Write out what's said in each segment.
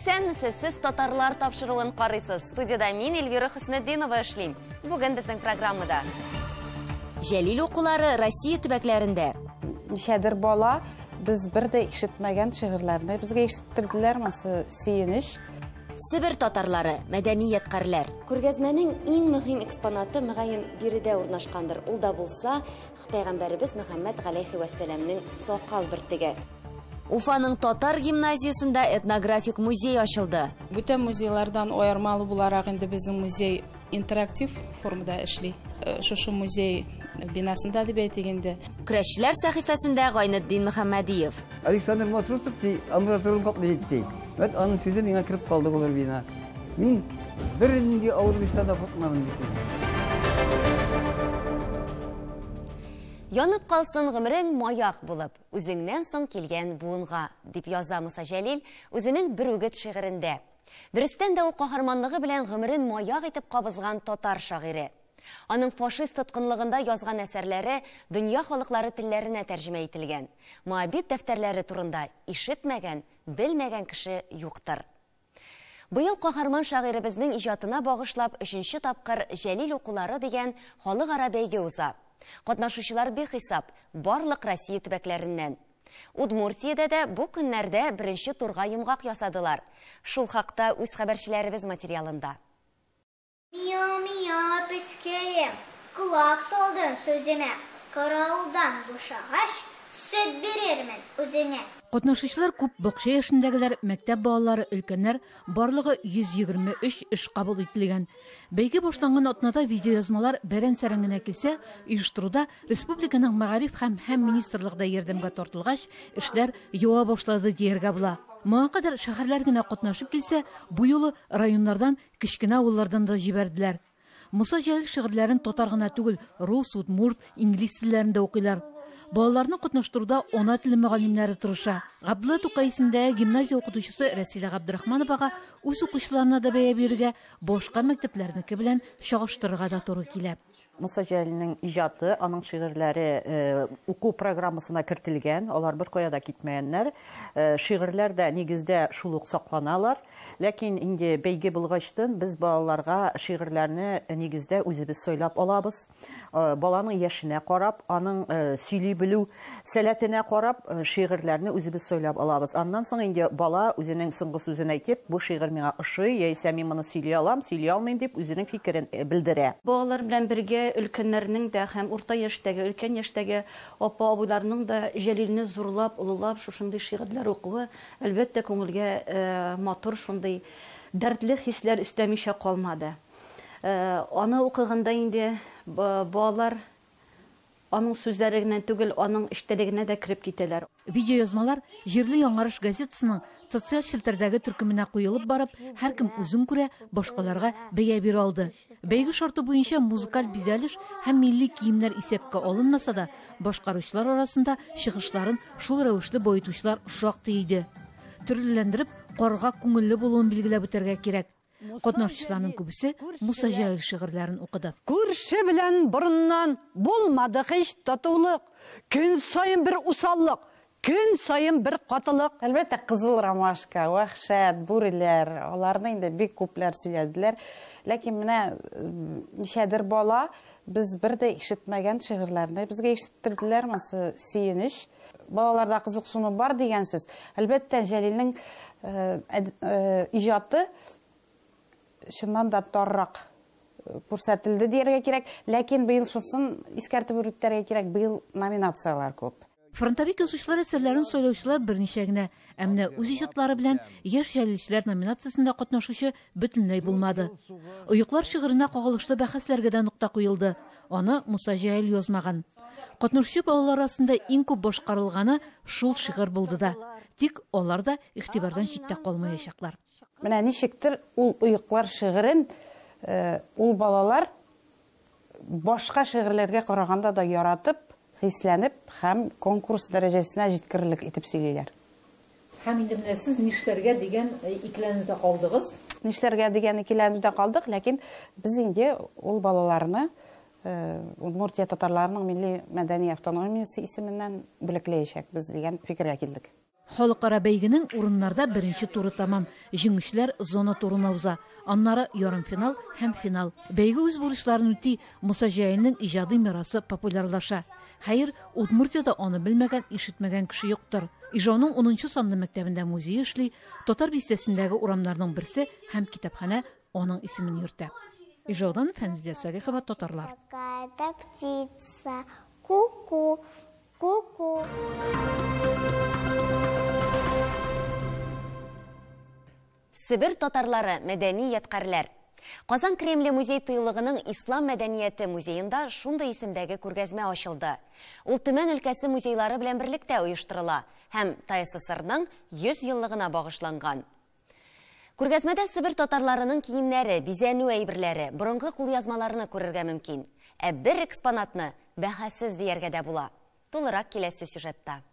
Исәнмесез, сез татарлар тапшыруын карыйсыз. Студияда мин Эльвира Хөснетдинова эшлим. Бүген безнең программада. Җәлил укулары Россия төбәкләрендә. Ничәдер бала без бер дә ишетмәгән шигырьләрне безгә ишеттерделәр, монысы сөенеч. Себер татарлары, мәдәни ядкарьләр. Күргәзмәнең иң мөһим экспонаты мөгаен биредә урнашкандыр. Ул да булса, Пәйгамбәребез Мөхәммәд галәйһи вәссәламнең сакал бөртеге. Уфаның татар гимназиясендә этнографик музей ачылды. Бүтән музейлардан аермалы буларак инде безнең музей интерактив формада эшли. Шушы музей бинасында дип әйтик инде. Көрәшчеләр сәхифәсендә Гайнетдин Мөхәммәдиев. Александр Матросов ди, амбулатория каплый ди. Вәт аның сүзе миңа кереп калды гомер буена. Мин бернинди авыру да куркмамын дип. Янып калсын гомерең маяк булып, үзеңнән соң килгән буынга, дип яза Муса Җәлил үзенең бер үгет шигырендә. Дөрестән дә ул каһарманлыгы белән гомерен маяк итеп кабызган татар шагыйре. Аның фашист тоткынлыгында язган әсәрләре дөнья халыклары телләренә тәрҗемә ителгән. Моабит дәфтәрләре турында ишетмәгән, белмәгән кеше юктыр. Быел каһарман шагыйребезнең иҗатына багышлап өченче тапкыр Җәлил укулары дигән халыкара бәйге уза. Катнашучылар бихисап, барлык Россия төбәкләреннән. Удмуртиядә дә бу көннәрдә беренче турга йомгак ясадылар. Шул хакта үз хәбәрчеләребез материалында. Мия-мия, пескәем, колак салдың сүземә, каравылдан бушагач, сөт бирермен үзеңә. Катнашучылар күп, бакча яшендәгеләр, мәктәп балалары, өлкәннәр, барлыгы 123 эш кабул ителгән. Бәйге башланган атнада видеоязмалар берән-сәрән генә килсә, оештыруда республиканың мәгариф һәм һәм министрлыгы да ярдәмгә тартылгач, эшләр ява башлады дияргә була. Моңа кадәр шәһәрләр генә катнашып килсә, бу юлы районнардан, кечкенә авыллардан да җибәрделәр. Муса Җәлил шигырьләрен татар гына түгел, рус, удмурт, инглиз телләрендә укыйлар. Балаларны катнаштыруда ана теле мөгаллимнәре тырыша. Габдулла Тукай исемендәге гимназия укытучысы Рәсилә Габдрахмановага үз укучыларына да бәя бирергә, башка мәктәпләрнеке белән чагыштырырга да туры килә. Муса Җәлилнең иҗаты, аның шигырьләре уку программасына кертелгән, алар бер кая да китмәгәннәр. Шигырьләр дә нигездә шул ук сакланалар. Ләкин инде бәйге булгачтын без балаларга шигырьләрне нигездә үзебез сайлап алабыз. Баланың яшенә карап, аның сөйли белү сәләтенә карап, шигырьләрне үзебез сайлап алабыз. Аннан соң инде бала үзенең соңгы сүзен әйтеп, бу шигырь миңа ошый, яисә мин моны сөйли алам, сөйли алмыйм дип үзенең фикерен белдерә. Балалар белән бергә өлкәннәрнең дә һәм урта яшьтәге, өлкән яшьтәге апа-абыйларның да Җәлилне зурлап, олылап шушындый шигырьләр укуы, әлбәттә, күңелгә матур шундый дәртле хисләр өстәмичә калмады. Аны укыганда инде балалар аның сүзләре генә түгел, аның эчтәлегенә дә кереп китәләр. Видеоязмалар җирле Яңарыш газетасының социаль челтәрдәге төркеменә куелып барып, һәркем үзен күрә, башкаларга бәя бирә алды. Бәйге шарты буенча музыкаль бизәлеш һәм милли киемнәр исәпкә алынмаса да, башкаручылар арасында чыгышларын шул рәвешле баетучылар шактый иде. Төрлеләндереп, карга күңелле булуын билгеләп үтәргә кирәк. Катнашучыларның күбесе Муса Җәлил шигырьләрен укыды. Күрше белән борыннан булмады һич татулык, көн саен бер усаллык, көн саен бер катылык. Әлбәттә, кызыл ромашка, вәхшәт, бүреләр, аларны инде бик күпләр сөйләделәр. Ләкин менә ничәдер бала без бер дә ишетмәгән шигырьләрне безгә ишеттерделәр, монысы сөенеч. Балаларда кызыксыну бар дигән сүз. Әлбәттә, Җәлилнең иҗаты чыннан да таррак күрсәтелде дияргә кирәк, ләкин быел шунысын искәртеп үтәргә кирәк, быел номинацияләр күп. Фронтовик язучылар әсәрләрен сайлаучылар берничә генә, ә менә үз иҗатлары белән яшь җәлилчеләр номинациясендә катнашучы бөтенләй булмады. Оеклар шигыренә кагылышлы бәхәсләргә дә нокта куелды. Аны Муса Җәлил язмаган. Катнашучы балалар арасында иң күп башкарылганы шул шигырь булды да. Тик алар да игътибардан читтә калмаячаклар. Менә ничектер ул оеклар шигырен ул балалар башка шигырьләргә караганда да яратып, хисләнеп һәм конкурс дәрәҗәсенә җиткерерлек итеп сөйлиләр. Һәм инде менә сез нишләргә дигән икеләнүдә калдыгыз? Нишләргә дигән икеләнүдә калдык, ләкин без инде ул балаларны Удмуртия татарларының милли мәдәни автономиясе исеменнән бүләкләячәкбез дигән фикергә килдек. Халыкара бәйгенең урыннарда беренче туры тәмам. Җиңүчеләр зона турына уза. Аннары ярымфинал һәм финал. Бәйге үз бурычларын үти, Муса Җәлилнең иҗади мирасы популярлаша. Хәер, Удмуртиядә аны белмәгән, ишетмәгән кеше юктыр. Ижауның 10 санлы мәктәбендә музей эшли, Татар бистәсендәге урамнарның берсе һәм китапханә аның исемен йөртә. Ижаудан Фәнзилә Салихова, Татарлар. Какая-то птица, ку-ку, ку-ку. Себер татарлары мәдәни ядкарьләр. Казан Кремле музей тыюлыгының Ислам мәдәнияте музеенда шундый исемдәге күргәзмә ачылды. Ул Төмән өлкәсе музейлары белән берлектә оештырыла һәм ТАССРның 100 еллыгына багышланган. Күргәзмәдә Себер татарларының киемнәре, бизәнү әйберләре, борынгы кулъязмаларны күрергә мөмкин. Ә бер экспонатны бәһасез дияргә дә була. Тулырак киләсе сюжетта.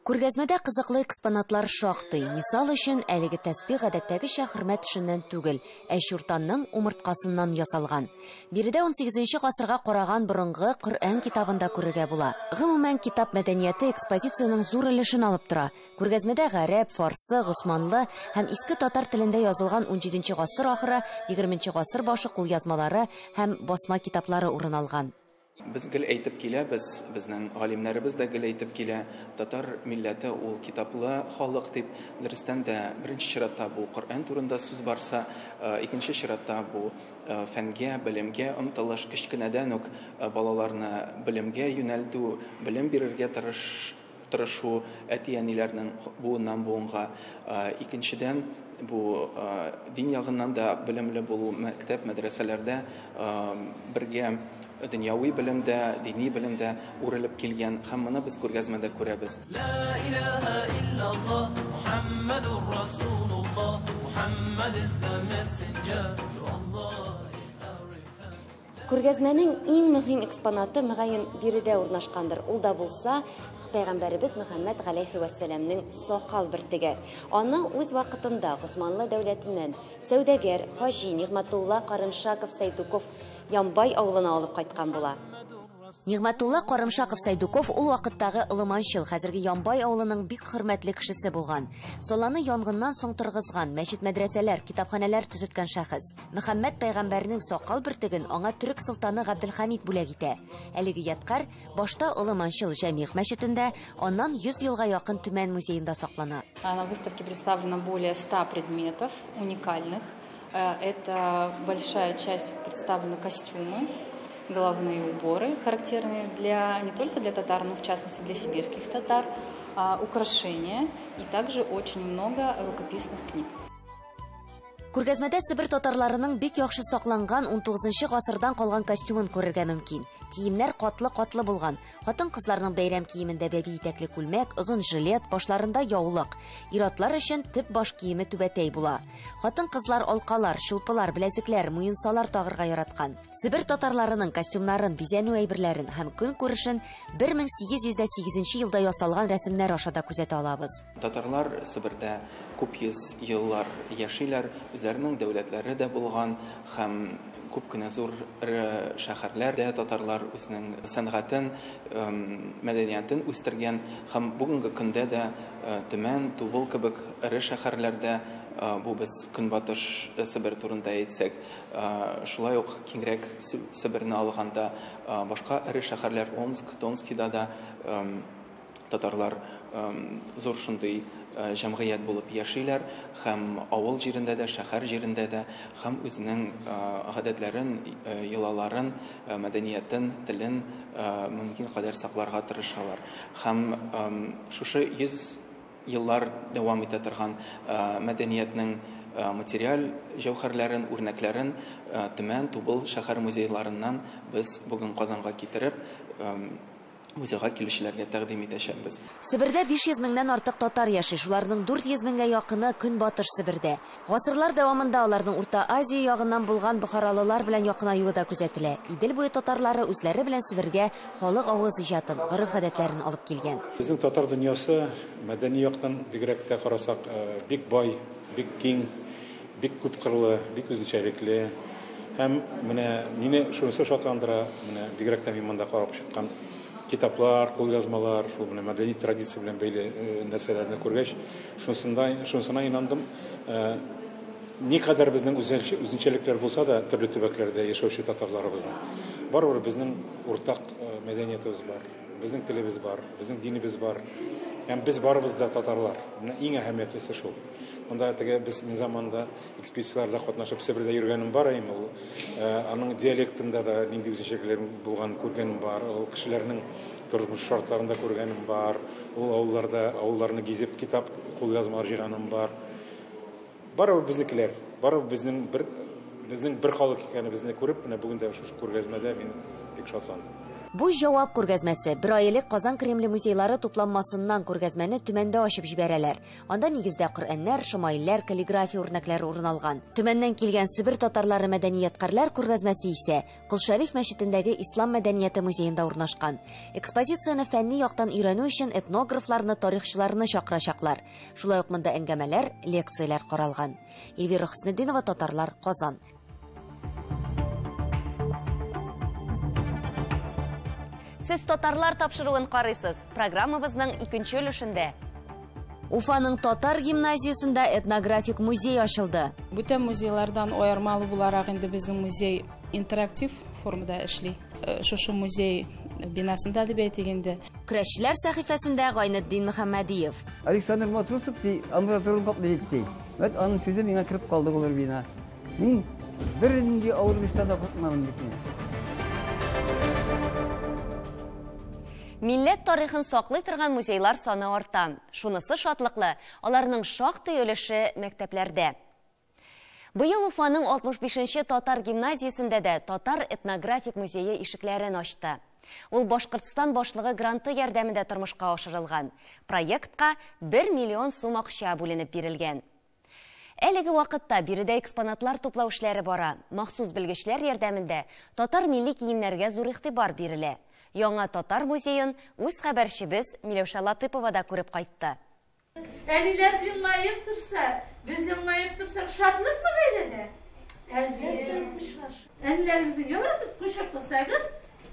Күргәзмәдә кызыклы экспонатлар шактый. Мисал өчен, әлеге тәсбих гадәттәгечә хөрмәт төшеннән түгел, ә чуртанның умырткасыннан ясалган. Биредә 18 гасырга караган борынгы Коръән китабын да күрергә була. Гомумән, китап мәдәнияте экспозициянең зур өлешен алып тора. Күргәзмәдә гарәп, фарсы, госманлы һәм иске татар телендә язылган 17 гасыр ахыры, 20 гасыр башы кулъязмалары һәм басма китаплары урын алган. Без гел әйтеп киләбез, безнең галимнәребез дә гел әйтеп килә, татар милләте ул китаплы халык дип. Дөрестән дә, беренче чиратта бу Коръән турында сүз барса, икенче чиратта бу фәнгә, белемгә омтылыш, кечкенәдән үк балаларны белемгә юнәлтү, белем бирергә тырышу әти-әниләрнең буыннан буынга. Икенчедән, бу дин ягыннан да белемле булу, мәктәп, мәдрәсәләрдә бергә дөньяви белемдә, дини белемдә үрелеп килгән һәм моны без күргәзмәдә күрәбез. Ла илаһа иллаллаһ, Мухаммадур Расулуллаһ, Мухаммад is the messenger to Allah. Күргәзмәнең иң мөһим экспонаты мөгаен биредә урнашкандыр. Ул да булса, Пәйгамбәребез Мөхәммәд галәйһи вәссәламнең сакал бөртеге. Аны үз вакытында Госманлы дәүләтеннән сәүдәгәр Хаҗи Нигъмәтулла Карымшаков Сайдуков Ямбай авылына алып кайткан була. Нигъмәтулла Карымшаков Сайдуков ул вакыттагы ылыманчыл, хәзерге Ямбай авылының бик хөрмәтле кешесе булган. Саланы янгыннан соң торгызган, мәчет, мәдрәсәләр, китапханәләр төзеткән шәхес. Мөхәммәд пәйгамбәрнең сакал бөртеген аңа төрек солтаны Габделхамид бүләк итә. Әлеге ядкарь башта Ылыманчыл Җәмигъ мәчетендә, аннан 100 елга якын Төмән музеенда саклана. На выставке представлено более 100 предметов уникальных. Это большая часть представлена костюмы, головные уборы, характерные не только для татар, но в частности для сибирских татар, украшения и также очень много рукописных книг. Күргәзмәдә Себер татарларының бик яхшы сакланган 19 гасырдан калган костюмын күрергә мөмкин. Киемнәр катлы-катлы булган. Хатын-кызларның бәйрәм киемендә бәби итәкле күлмәк, озын жилет, башларында яулык. Ир-атлар өчен төп баш киеме түбәтәй була. Хатын-кызлар алкалар, чулпылар, беләзекләр, муенсалар тагырга яраткан. Себер татарларының костюмнарын, бизәнү әйберләрен һәм көнкүрешен 1808 елда ясалган рәсемнәр аша да күзәтә алабыз. Татарлар Себердә күп йөз еллар яшиләр, үзләренең дәүләтләре дә булган һәм күп кенә зур шәһәрләрдә татарлар үзенең сәнгатен, мәдәниятен үстергән һәм бүгенге көндә дә Төмән, Тубыл кебек эре шәһәрләрдә, бу без Көнбатыш Себер турында әйтсәк, шулай ук киңрәк Себерне алганда башка эре шәһәрләр Омск, Томскида да татарлар зур шундый җәмгыять булып яшиләр һәм авыл җирендә дә, шәһәр җирендә дә һәм үзенең гадәтләрен, йолаларын, мәдәниятен, телен мөмкин кадәр сакларга тырышалар. Һәм шушы 100 еллар дәвам итә торган мәдәниятнең материаль җәүһәрләрен, үрнәкләрен Төмән, Тубыл шәһәр музейларыннан без бүген Казанга китереп музейга килүчеләргә тәкъдим итәчәкбез. Себердә 500 меңнән артык татар яши, шуларның 400 меңгә якыны Көнбатыш Себердә. Гасырлар дәвамында аларның Урта Азия ягыннан булган бохаралылар белән якынаюы да күзәтелә. Идел буе татарлары үзләре белән Себергә халык авыз иҗатын, гореф-гадәтләрен алып килгән. Безнең татар дөньясы мәдәни яктан бигрәк тә карасак, бик бай, бик киң, бик күпкырлы, бик үзенчәлекле. Һәм менә мине шунысы шатландыра, менә бигрәк тә мин монда карап чыккан китаплар, кулъязмалар, шул менә мәдәни традиция белән бәйле нәрсәләрне күргәч, шунысына инандым. Никадәр безнең үзенчәлекләр булса да, төрле төбәкләрдә яшәүче татарларыбызның, барыбер безнең уртак мәдәниятебез бар, безнең телебез бар, безнең динебез бар. Һәм без барыбыз да татарлар. Менә иң әһәмиятлесе шул. Монда теге без мин заманында экспедицияләрдә катнашып Себердә йөргәнем бар, әйме ул. Аның диалектында да нинди үзенчәлекләр булганын күргәнем бар, ул кешеләрнең тормыш шартларын да күргәнем бар, ул авылларда авылларны гизеп китап кулъязмалар җыйганым бар. Барыбер безнекеләр, барыбер безнең бер халык икәнебезне күреп, менә бүген дә шушы күргәзмәдә мин бик шатландым. Бу җавап күргәзмәсе. Бер ай элек Казан Кремле музейлары тупланмасыннан күргәзмәне Төмәндә ачып җибәрәләр. Анда нигездә Коръәннәр, шамаилләр, каллиграфия үрнәкләре урын алган. Төмәннән килгән Себер татарлары мәдәнияткәрләр күргәзмәсе исә Кол Шәриф мәчетендәге Ислам мәдәнияте музеенда урнашкан. Экспозицияне фәнни яктан өйрәнү өчен этнографларны, тарихчыларны чакырачаклар. Шулай ук монда әңгәмәләр, лекцияләр каралган. Эльвира Хөснетдинова, Татарлар, Казан. Сез татарлар тапшыруын карыйсыз. Программабызның икенче өлешендә. Уфаның татар гимназиясендә этнографик музей ачылды. Бүтән музейлардан аермалы буларак инде безнең музей интерактив формада эшли. Шушы музей бинасында дип әйтик инде. Көрәшчеләр сәхифәсендә Гайнетдин Мөхәммәдиев. Александр Матросов ди, амбулатория каплый ди. Вәт аның сүзе миңа кереп калды булыр бина. Мин бернинди авыр эштән дә куркмадым бит мин. Милләт тарихын саклый торган музейлар саны арта. Шунысы шатлыклы, аларның шактый өлеше мәктәпләрдә. Быел Уфаның 65-нче татар гимназиясендә дә татар этнографик музее ишекләрен ачты. Ул Башкортстан башлыгы гранты ярдәмендә тормышка ашырылган. Проектка 1 миллион сум акча бүленеп бирелгән. Әлеге вакытта биредә экспонатлар туплау эшләре бара. Махсус белгечләр ярдәмендә татар милли киемнәргә зур игътибар бирелә. Яңа татар музеен үз хәбәрчебез Миләүшә Латыпова да күреп кайтты. Әниләр елмаеп торса, без елмаеп торсак, шатлыкмы гаиләдә? Әлбәттә, укучылар. Әниләрегезне яратып кочакласагыз,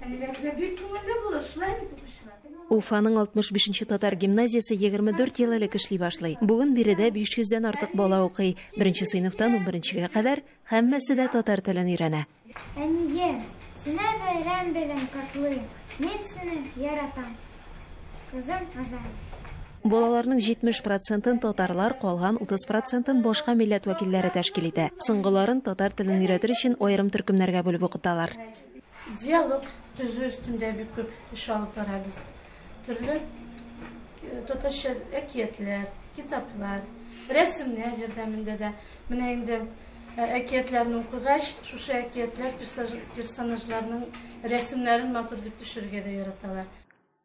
әниләргә бик күңелле булыр, шулай бит, укучылар? Уфаның 65-нче татар гимназиясе 24 ел элек эшли башлый. Бүген биредә 500дән артык бала укый. Беренче сыйныфтан 11-нчегә кадәр һәммәсе дә татар телен өйрәнә. Әнием, сине бәйрәм белән котлыйм. Мин сине яратам. Кызым Азам. Балаларның 70%-ын татарлар, калган 30%-ын башка милләт вәкилләре тәшкил итә. Соңгыларын татар телен өйрәтер өчен аерым төркемнәргә бүлеп укыталар. Диалог төзү өстендә бик күп эш алып барабыз. Төрле татарча әкиятләр, китаплар, рәсемнәр ярдәмендә дә. Менә инде әкиятләрне укыгач, шушы әкиятләр персонажларның рәсемнәрен матур дип төшерергә дә яраталар.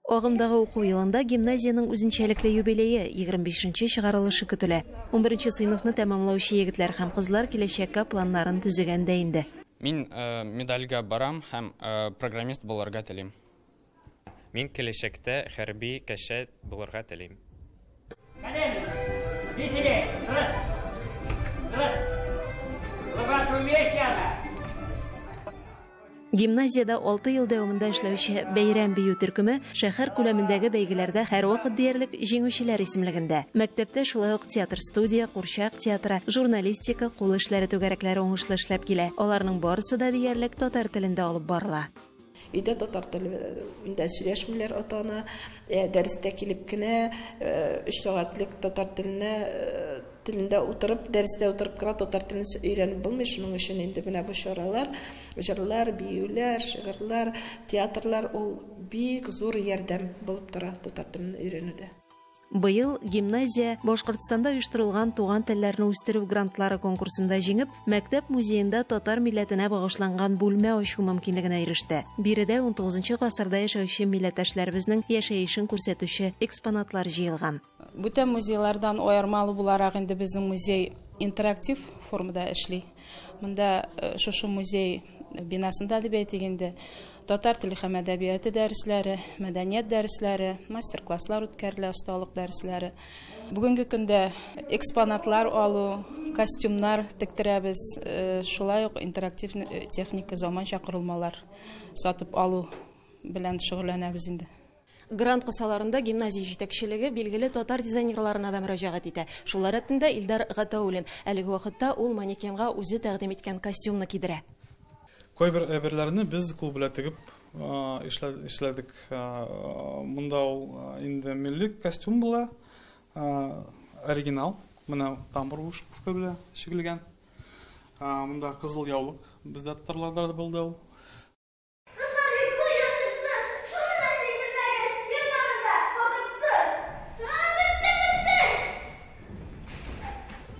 Агымдагы уку елында гимназиянең үзенчәлекле юбилее 25-нче чыгарылышы көтелә. 11-нче сыйныфны тәмамлаучы егетләр һәм кызлар киләчәккә планнарын төзегән дә инде. Мин медальгә барам һәм программист булырга телим. Мин киләчәктә хәрби кеше булырга телим. Гимназиядә 6 ел дәвамында эшләүче бәйрәм бию төркеме шәһәр күләмендәге бәйгеләрдә һәрвакыт диярлек җиңүчеләр исемлегендә. Мәктәптә шулай ук театр студия, курчак театры, журналистика, кул эшләре түгәрәкләре уңышлы эшләп килә. Аларның барысы да диярлек татар телендә алып барыла. Өйдә татар телендә сөйләшмиләр ата-ана, дәрестә килеп кенә 3 сәгатьлек татар телендә утырып, дәрестә утырып кына татар телен өйрәнеп булмый. Шуның өчен инде менә бу чаралар, җырлар, биюләр, шигырьләр, театрлар ул бик зур ярдәм булып тора татар телен өйрәнүдә. Быел гимназия Башкортстанда оештырылган туган телләрне үстерү грантлары конкурсында җиңеп, мәктәп музеенда татар милләтенә багышланган бүлмә ачу мөмкинлегенә иреште. Биредә 19 гасырда яшәүче милләттәшләребезнең яшәешен күрсәтүче экспонатлар җыелган. Бүтән музейлардан аермалы буларак инде безнең музей интерактив формада эшли. Монда шушы музей бинасында дип әйтик инде, татар теле һәм әдәбияты дәресләре, мәдәният дәресләре, мастер-класслар үткәрелә, осталык дәресләре. Бүгенге көндә экспонатлар алу, костюмнар тектерәбез, шулай ук интерактив техника, заманча корылмалар сатып алу белән шөгыльләнәбез инде. Грант кысаларында гимназия җитәкчелеге билгеле татар дизайнерларына да мөрәҗәгать итә. Шулар рәтендә Илдар Гатауллин. Әлеге вакытта ул манекенга үзе тәкъдим иткән костюмны кидерә. Кайбер әйберләрне без кул белән тегеп эшләдек. Монда ул инде милли костюм була, оригинал. Менә тамбур вышивка белән чигелгән. Монда кызыл яулык бездә татарларда да булды ул.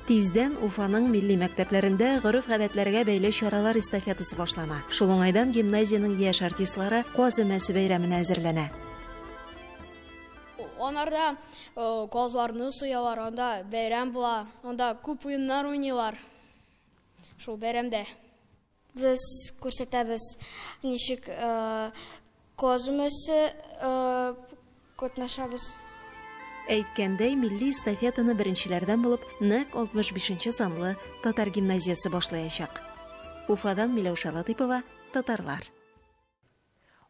Тиздән Уфаның милли мәктәпләрендә гореф-гадәтләргә бәйле чаралар эстафетасы башлана. Шул уңайдан гимназиянең яшь артистлары Каз өмәсе бәйрәменә әзерләнә. Анарда казларны суялар, анда бәйрәм була, анда күп уеннар уйныйлар. Шул бәйрәмдә. Без күрсәтәбез ничек каз өмәсе катнашабыз. Әйткәндәй, милли эстафетаны беренчеләрдән булып нәкъ 65 санлы татар гимназиясе башлаячак. Уфадан Миләүшә Латыйпова, Татарлар.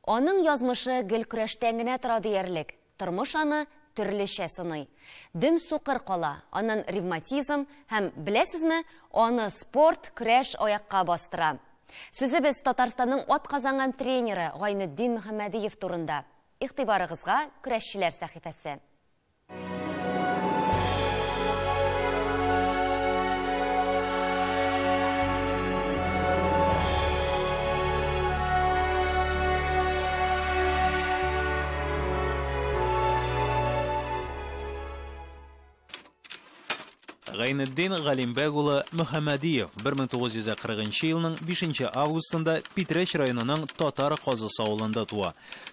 Аның язмышы гел көрәштән генә тора диярлек. Тормыш аны төрлечә сыный. Дөм сукыр кала, аннан ревматизм һәм, беләсезме, аны спорт, көрәш аякка бастыра. Сүзебез Татарстанның атказанган тренеры Гайнетдин Мөхәммәдиев турында. Игътибарыгызга көрәшчеләр сәхифәсе. Гайнетдин Галимбәк улы Мөхәммәдиев 1940 елның 5 августында Питрәч районының Татар Казысы авылында туа.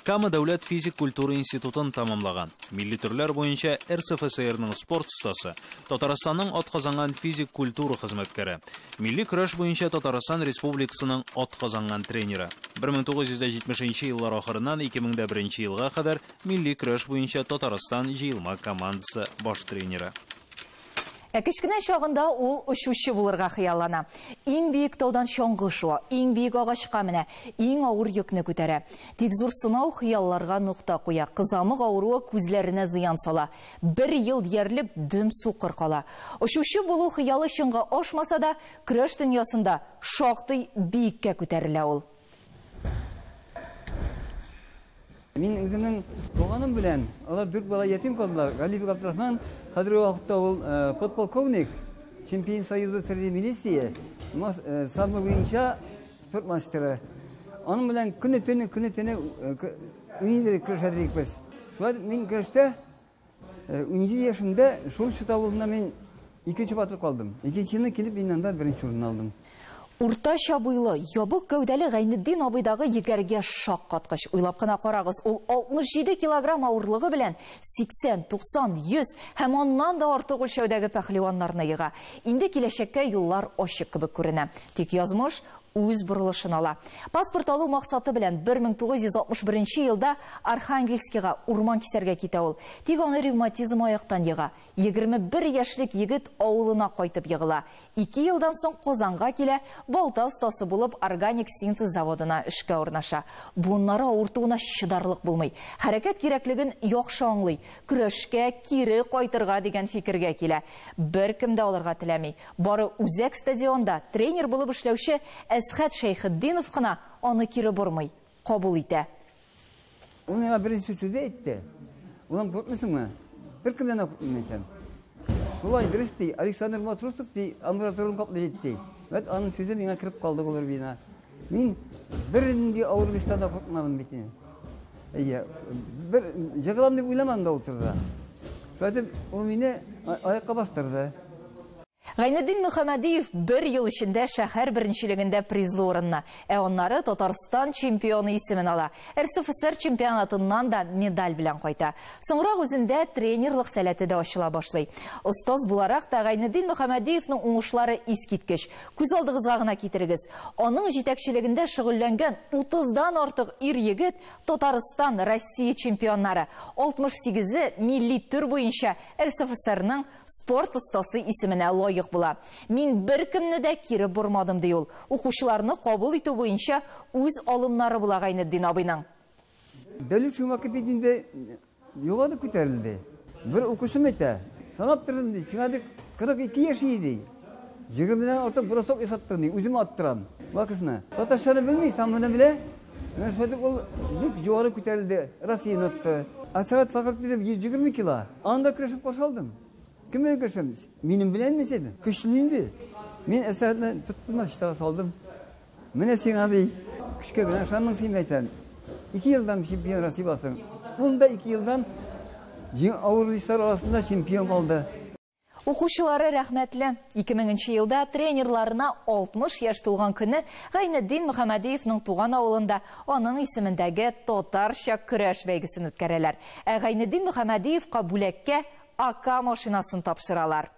Кама дәүләт физик культура институтын тамамлаган. Милли төрләр буенча РСФСРның спорт остасы, Татарстанның атказанган физик культура хезмәткәре, милли көрәш буенча Татарстан Республикасының атказанган тренеры. 1970 еллар ахырыннан 2001 елга кадәр милли көрәш буенча Татарстан җыелма командасы баш тренеры. Ә кечкенә чагында ул очучы булырга хыяллана. Иң биек таудан чаңгы шуа, иң биек агачка менә, иң авыр йөкне күтәрә. Тик зур сынау хыялларга нокта куя. Кызамык авыруы күзләренә зыян сала. Бер ел диярлек дөм сукыр кала. Очучы булу хыялы чынга ашмаса да, көрәш дөньясында шактый биеккә күтәрелә ул. Мин үземнең туганым белән, алар 4 бала ятим калдылар. Галибек Абдрахман хәзерге вакытта ул подполковник, чемпион союза среди милиции, самбо буенча спорт мастеры. Аның белән көне-төне уйныйдыр, көрәшәдек без. Шулай мин көрәштә 17 яшемдә шул авылында мин икенче батыр калдым. Икенче елны килеп мин анда беренче урын алдым. Уртача буйлы, ябык гәүдәле Гайнетдин абыйдагы егәргә шаккаткыч. Уйлап кына карагыз, ул 67 килограмм авырлыгы белән 80, 90, 100 һәм аннан да артык үлчәүдәге пәһлеваннарны ега. Инде киләчәккә юллар ачык кебек күренә. Тик язмыш үз борылышын ала. Паспорт алу максаты белән 1961 елда Архангельскига урман кисәргә китә ул. Тик аны ревматизм аяктан ега. 21 яшьлек егет авылына кайтып егыла. 2 елдан соң Казанга килә, балта остасы булып органик синтез заводына эшкә урнаша. Буыннары авыртуына чыдарлык булмый. Хәрәкәт кирәклеген яхшы аңлый. Көрәшкә кире кайтырга дигән фикергә килә. Беркем дә алырга теләми. Бары үзәк стадионда тренер булып эшләүче Әсхәт Шәйхетдинов кына аны кире бормый, кабул итә. Ул миңа беренче сүзе әйтте. Улым, куркмыйсыңмы? Беркемнән дә куркмыйм әйтәм. Шулай дөрес ди, Александр Матросов ди, амбулаторын каплый ди. Вәт аның сүзе миңа кереп калды булыр бина. Мин бернинди авырлыктан да куркмадым бит инде. Әйе, бер җыгылам дип уйламадым да ул турыда. Шулай итеп, ул мине аякка бастырды. Гайнетдин Мөхәммәдиев бер ел эчендә шәһәр беренчелегендә призлы урынны, ә аннары Татарстан чемпионы исемен ала. РСФСР чемпионатыннан да медаль белән кайта. Соңрак үзендә тренерлык сәләте дә ачыла башлый. Остаз буларак та Гайнетдин Мөхәммәдиевның уңышлары искиткеч. Күз алдыгызга гына китерегез. Аның җитәкчелегендә шөгыльләнгән 30-дан артык ир-егет Татарстан, Россия чемпионнары. 68-е милли төр буенча РСФСРның спорт остасы исеменә лаек була. Мин беркемне дә кире бормадым, ди ул. Укучыларны кабул итү буенча үз алымнары була Гайнетдин абыйның. Дәлил Шумаков бит инде югары күтәрелде. Бер укучым әйтә, санап тордым ди, сиңа ди 42 яшь иде ди. 20-дән артык бросок ясаттың ди, үзем аттырам. Вакытны. Татарчаны белми, сам гына белә. Менә шулай итеп ул бик югары күтәрелде, Россияне отты. Әсәгать Фәхретдинов 120 кило. Анда көрәшеп каршы алдым. Кем белән көрәшәм? Минем белән мин Көчле инде. Мин Әсәгатьне тоттым да читага салдым. Менә сиңа ди, көчкә генә ышандың син әйтәм. 2 елдан чемпион Россия буласың. Ул да 2 елдан авыр веслар арасында чемпион булды. Укучылары рәхмәтле. 2000 елда тренерларына 60 яшь тулган көне Гайнетдин Мөхәммәдиевның туган авылында аның исемендәге татарча көрәш бәйгесен үткәрәләр. Ә Гайнетдин Мөхәммәдиевка бүләккә АК машинасын тапшыралар.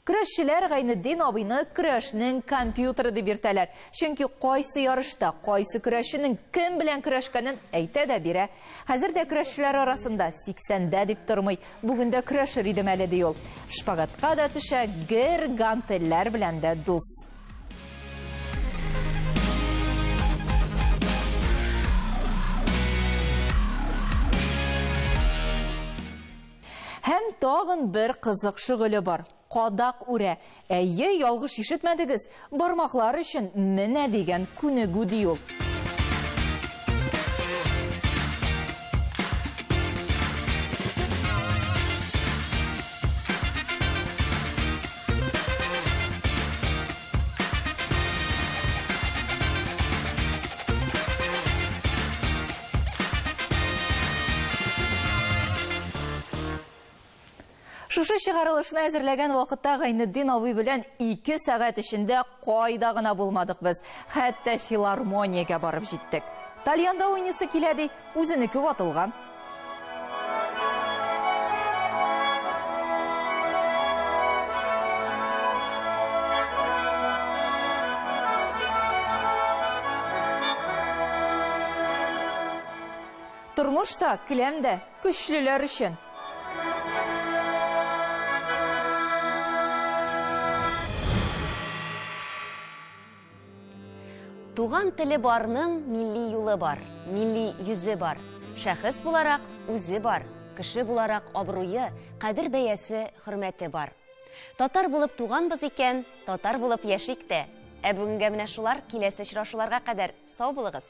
Көрәшчеләр Гайнетдин абыйны көрәшнең компьютеры дип йөртәләр. Чөнки кайсы ярышта, кайсы көрәшченең кем белән көрәшкәнен әйтә дә бирә. Хәзер дә көрәшчеләр арасында 80-дә дип тормый. Бүген дә көрәшер идем әле ди ул. Шпагатка да төшә, гер гантельләр белән дә дус. Һәм тагын бер кызык шөгыле бар. Кадак үрә. Әйе, ялгыш ишетмәдегез. Бармаклар өчен менә дигән күнегү ди ул. Шушы чыгарылышны әзерләгән вакытта Гайнетдин абый белән 2 сәгать эчендә кайда гына булмадык без. Хәтта филармониягә барып җиттек. Тальянда уйныйсы килә ди, үзенеке ватылган. Тормыш та, келәм дә көчлеләр өчен. Туган теле барның милли юлы бар, милли йөзе бар. Шәхес буларак үзе бар, кеше буларак абруе, кадер бәясе, хөрмәте бар. Татар булып туганбыз икән, татар булып яшик тә. Ә бүгенгә менә шулар, киләсе очрашуларга кадәр сау булыгыз.